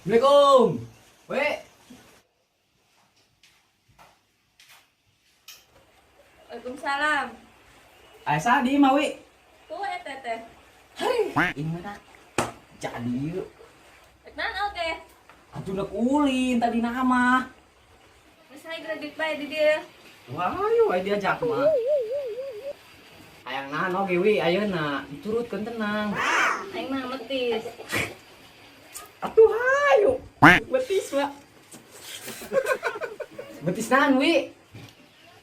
Assalamualaikum. We. Waalaikumsalam. Aya saha di imah, Wi? Tuh eta teh. Hari, ini mana? Jadi yuk. Rek naon oge? Atuh nek ulin tadi nama. Geus hayu geura bae di dieu. Wah, ayo ayo diajak mah. Hayang nahan oge wi ayeuna diturutkeun tenang. Aing mah metis. Atuh hayu. Betis, Pak. Betis nahan wi?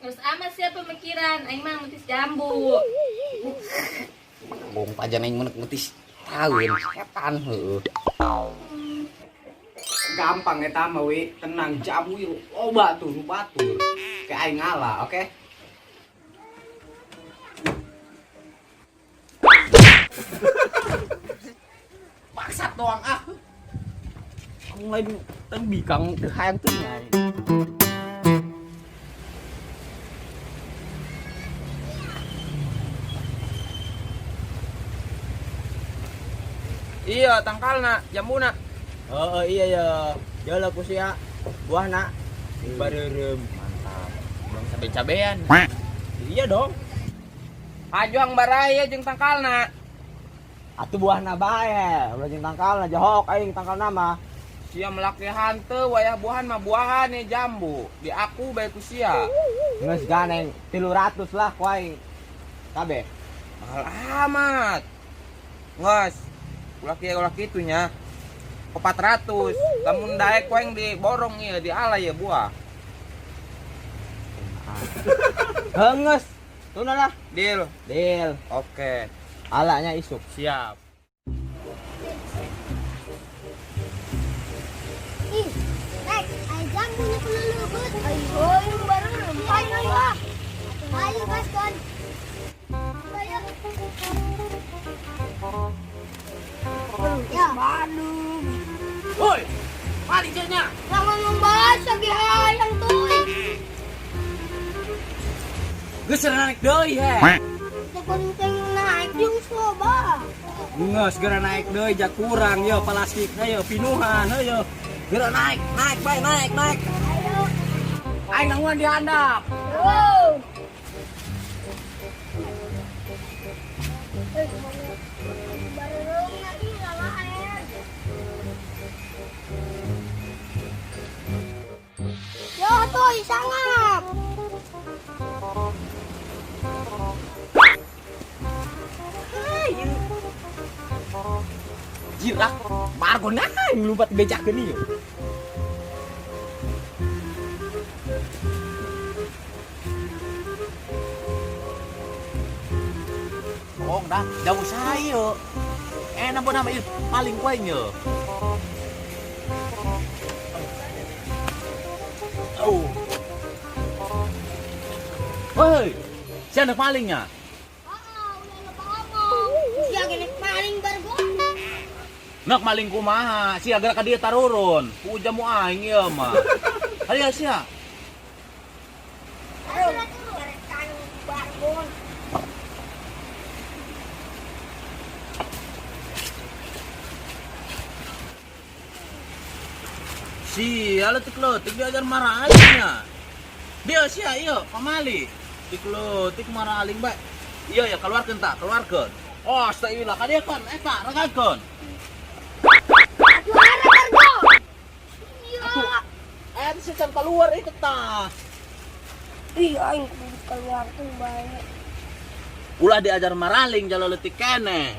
Geus amat sia pemikiran, aing mah metis jambu. Bong pajan aing menek metis tahun setan heueuh. Gampang eta mah wi, tenang jambu ieu loba tuh nu batur. Kayak aing ngalah, oke? Bangsat doang ah. Kamu lain teu bikang teu hayang teu nyai. Iya, tangkalna, jambuna. Oh, iya ya. Jauh ku sia. Buahna. Bareureum. Mantap. Belum cabe-cabean. Iya dong. Hajuang baraya jeung tangkalna. Atuh buahna bae, ulah jeung tangkalna johok aing tangkalna mah. Sia melaki hanteu wayah buahan mah buahan nih jambu. Di aku bae ku sia. Geus ganeng 300 lah ku aing. Kabeh. Mahal amat. Nges. Ulah kieu ulah kitu nya. 400. Lamun daek ku aing diborong ieu diala ieu buah. Heungeus. Tuna lah. Deal. Deal. Oke. Alanya isuk. Siap. Ih, Nek, ayo jambunya kelelebut. Ayo, yang baru rempah ayo. Ayo, gaskan. Ayo. Ya. Bandung. Woi, paling nya. Jangan membahas lagi hayang tuh. Geus naik deui he. Penting naik yung soba. Geus geura naik deui ja kurang yo plastik ayo pinuhan ayo. Geura naik, naik bae naik, naik. Ayo. Aing nangguan di handap. Wow. Bareng lagi lalaen. Yo tuh sangap. Jirak, margona aing lumpat bejakeun ieu. Bohong dah, jauh saya. Enak pun nama ieu paling ku aing ye. Oh. Woi, sia anak malingnya. Heeh, ulah lupa omong. Sia gini maling bargon. Nak maling kumaha? Sia geura ka dieu tarurun. Ku jamu aing ieu mah. Hayo sia. Aduh, bargon. Sia leutik-leutik diajar marah aingnya. Dia sia ieu pamali. Tik leutik marah aling bae. Iya ya keluarkeun tah, keluarkeun. Oh, astagfirullah ka dieu kan eta ragakeun. Aduh, ada bargon. Iya. Eh, si can keluar itu tah. Ih, aing kudu keluar tuh bae. Ulah diajar maraling jalo leutik keneh.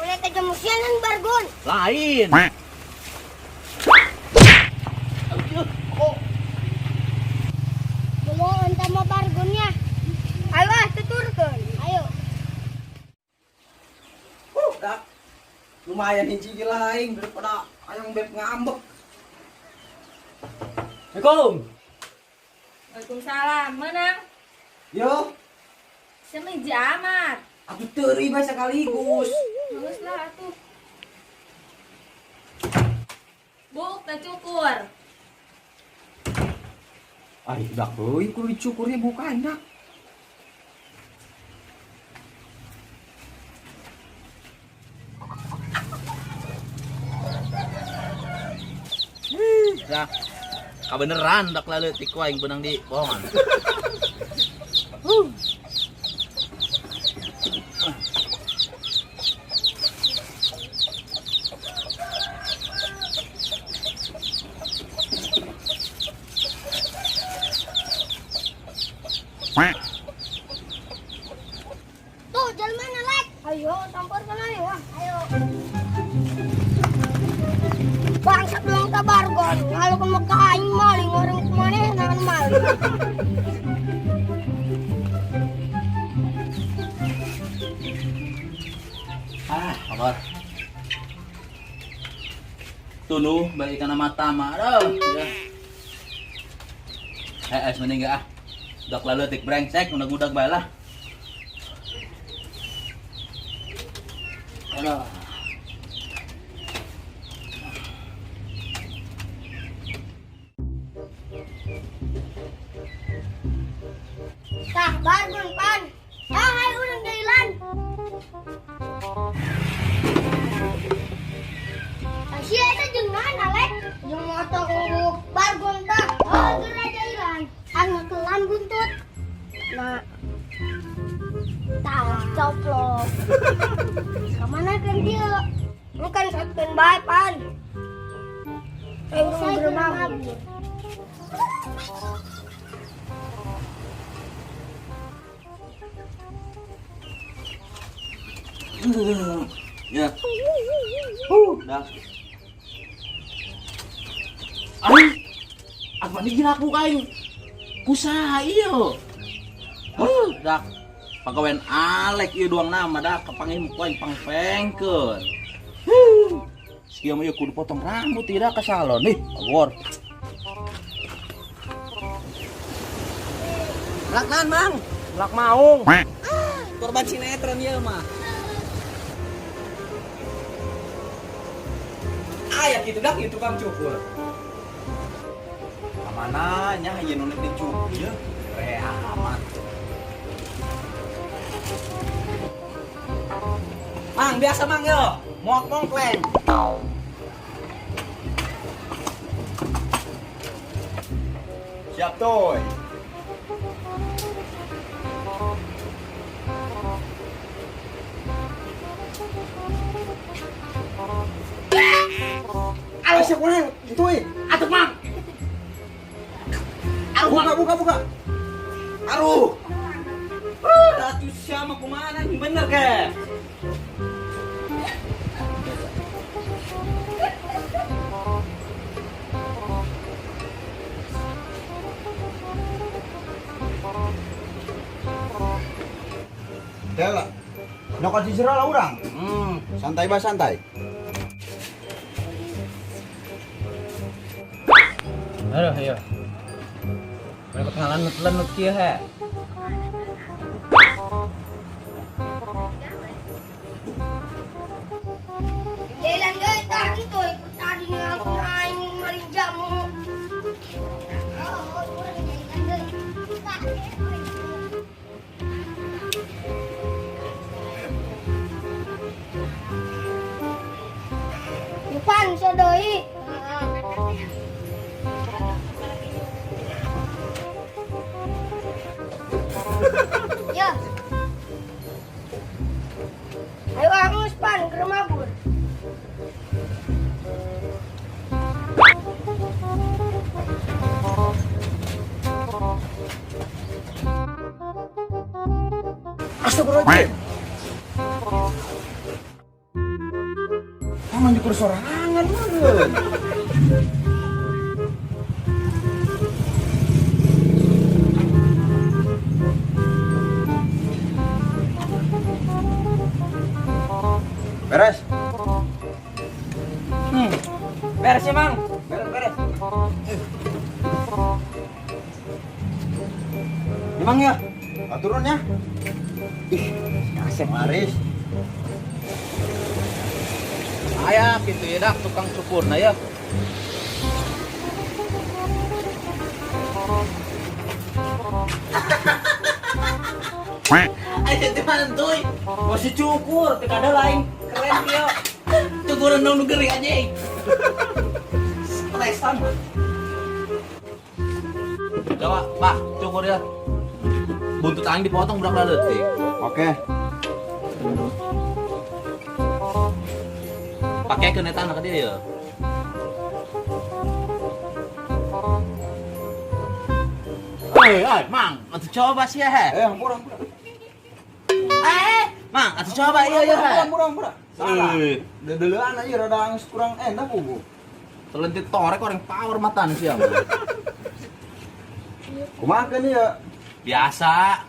Ulah teh jamu sianan bargon. Lain. Oh. Belum entah mau bargonnya. Ayo ah, tuturkeun. Ayo. Dah. Lumayan hiji gila aing daripada ayang beb ngambek. Assalamualaikum. Waalaikumsalam. Menang. Yo, Sia mah hiji amat. atuh teuri bae sekaligus. Geus lah atuh. Buk teh cukur. Ari dak euy kudu dicukurnya bukan dak. Dah. Kabeneran dak laleutik ku aing beunang di bohongan. Tuh, jalan mana, Lek? Ayo, samparkan ayo. Ah. Ayo. Bangsat lang tabargon. Kalau ke Mekah aing maling orang kemana nangan maling. Ah, kabar. Tunu baik kana mata mah. Aduh, ya. Eh, mending ah. Dak laleutik brengsek udag-udag bae lah. Aduh. Tah, bargon pan. Ah, ayo urang jailan. Sia eta jeung naon, Alek? Jeung motor ungguk bargon tah. Oh, geura jailan. Ah, ngekelan buntut. Nah. Tah, coplok. Kemana kan dia? Lu kan satkeun bae, pan. Eh, urang geura mabur. Ya. Dah. Ay, apa nih gila aku aing? Kusaha ieu? Huh, dak. Pagawean Alek ieu doang nama dak kapanggih ku aing pangpengkeun. Huh. Sieu mah ieu kudu potong rambut tidak ke salon nih, Bogor. Melak naon, Mang? Melak maung. Korban sinetron ieu mah. Aya kitu dak ieu tukang cukur. Kamana nya ieu nu dicukur ieu? Re amat. Mang, biasa Mang yo. Moak mongkleng. Siap toy. Alah siapa kunaon itu euy. Atuh, Mang. Buka buka buka. Aduh. Ratu siapa kumaha nih bener ke? Tela. Nyokot di jero lah urang. Santai bah santai. Aduh, ayo. Mereka kenalan lenut kieu he. Jailan deui tah kitu ikut tadi ngaku aing maling jamu. Oh, urang jailan deui. Tah. Depan sadoi. Ya. Ayo angus pan ke mabur. Astagfirullahaladzim. Tangan nyukur sorangan meureun. Beres. Beres ya, Mang. Beres, beres. Emang ya? Turun ya. Ih, Asep. Maris. Aya kitu ya dak tukang cukurna ya. Ayo di mana tuh? Masih cukur, teu kada lain. Keren kieu. Cukuran dong nu gering anjing. Stres Sama. Coba, Pak, cukur ya. Buntut aing dipotong budak leutik. Oke. Pakekeun eta anak dia ya. Eh, eh, Mang, atuh coba sih ya. Eh, hampura, hampura. Eh, Mang, atuh coba iya ya. Hampura, hampura. Salah. Eh. Dedelean aja rada angis kurang enak bubu. Telentit torek orang power matan sih ya. Kumaha kan ya? Biasa.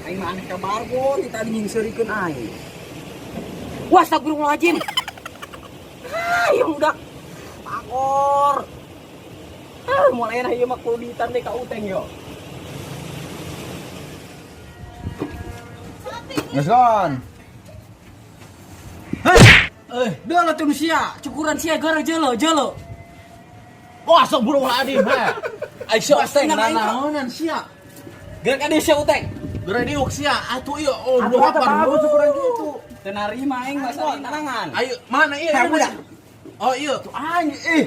Aing mah aneh ka bargon ti tadi nyingseurikeun aing. Wah, astagfirullahaladzim. Ah, ieu budak pagor. Ah, mulai enak ieu mah kudu diitan deh ka uteng yo. Geus kon. Eh, deuleu tuh sia, cukuran sia gara jelo jelo. Wah, sok burung adim he. Ai sia uteng Pasti nanaonan sia. Gerak ka sia uteng. Geura diuk sia. Atuh ieu oh Atuh dua eta bagus ukuran gitu. Teu narima aing mah tarangan. Ayo, mana iya? Heh, budak. Oh iya. Aing ih.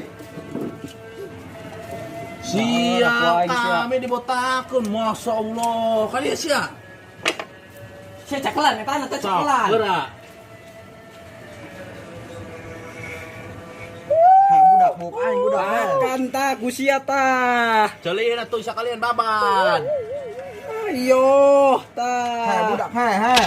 Sia kami dibotakeun, Masya Allah. Kali ya sia. Sia cakelan eta teh cakelan. Geura. Heh budak buk aing budak. Makan tah ku sia tah. Celiin atuh sakalian baban. Ayo Heh tah. budak heh heh.